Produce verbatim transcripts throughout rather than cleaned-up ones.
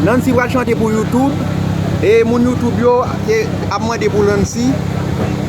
Nancy pral chante pou YouTube. E moun YouTube yo e, ap mande pou Nancy.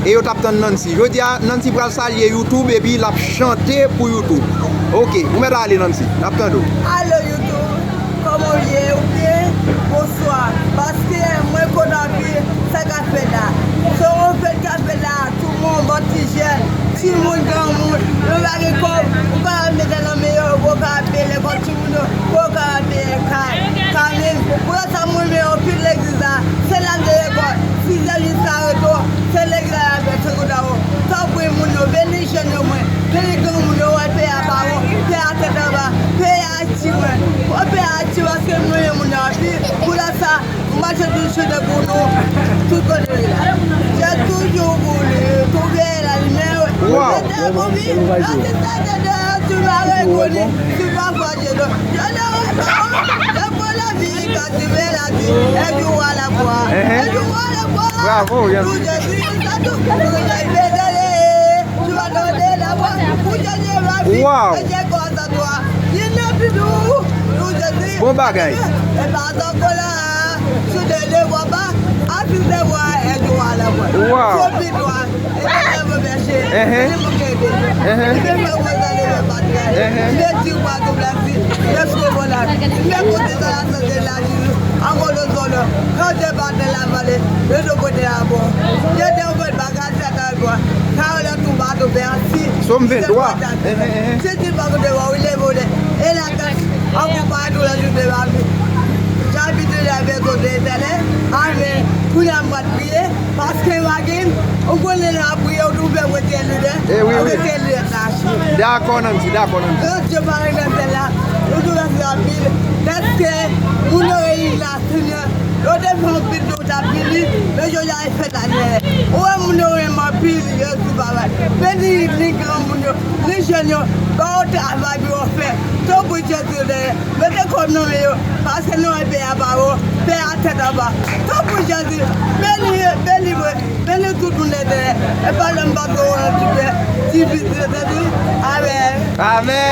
E yo t ap tann Nancy. Jodi a, Nancy pral salye YouTube epi l ap chante pou YouTube. Ok, ou mèt ale Nancy. N ap tande w. Alo YouTube, kòman w ye? Ou byen? Bonswa. Paske mwen kontan anpil sa k ap fèt la. Se yon fèt k ap fèt la. Tout moun, bon ti jèn, timoun, granmoun, yo pa gen kòb, ou pa mete nan men yo, ou pa peye lekòl timoun yo, ou pa peye kay, kanmenm. Pou sa mwen renmen anpil legliz la, se la de lekòl, sizè jiska reto, se legliz la y ap fè segondawo. Tanpri moun yo, beni jèn yo mwen, beni granmoun yo, wè peyi a pa bon, peyi a tèt anba, peyi Ayiti mwen, wè peyi Ayiti paske mwen renmen moun yo anpil, pou sa, Mwen se tou chante pou nou, tout kote li la. J'ai toujours voulu trouver la lumière. Wow. C'était mon vie. Quand tu t'arrêtes de, tu m'as reconnu. Tu m'as forgé de, je ne reconnais pas la vie quand tu m'as la vie. Et tu vois la foi. Uh-huh. Et tu vois la foi. Bravo, Yann. Tout je suis, c'est tout. Tout je suis désolé. Tu m'as donné la foi. Pour que je m'habite. Wow. Et je crois en toi. Il n'est plus doux. Tout je suis. Bon bagay. Et par ton colère. Sou de devwa pa, asiste vwa e dwa la vwa. Wow. Sou pi dwa, e te lè mwen pèche, Ehe. Li mwen kebe. Ehe. Li mwen mwen zan li mwen patnè. Ehe. Li di vwa tou plasi, mwen sou vwa la. Mwen kote sa la sante la jiji, an kote zòn, kan te patnè la vale, yo te kote la bon. Yo te yon bon bagay, sa ta vwa. Ka yo la tou bato pè ansi. Sòm venntwa. Ehe, ehe. Se ti pa kote vwa, wi, le vole. E la kach, an pou pa tou la joute la vi. J'habite la maison de l'Éternel. Amen. Kounye a m pral priye, paske m pa gen, ou konnen lè w ap priye, ou tou fè mwen tèl lidè. Eh wi, wi. Mwen tèl lidè sa achte. Dakò, Nancy, dakò, Nancy. Gran Dye pa regrèt la, ou tou fè anpil. Dèske moun yo reyini la, Senyè, yo te fè anpil de w t ap vini, men jodi a e fèt la dèyè. Ou wè moun yo renmen anpil, yo di pa bay. Beni ni granmoun yo, ni jèn yo, ba yo travay pou yo fè. Tanpri Jezi, Mete kòb nan men yo, paske nou wè peyi a pa bon, peyi a tèt anba. Tanpri Jezi, beni, beni mwen, beni tout moun Letènèl. E pa lè m pa tro wè yon ti pè, ti piti Jezi. Amèn. Amèn.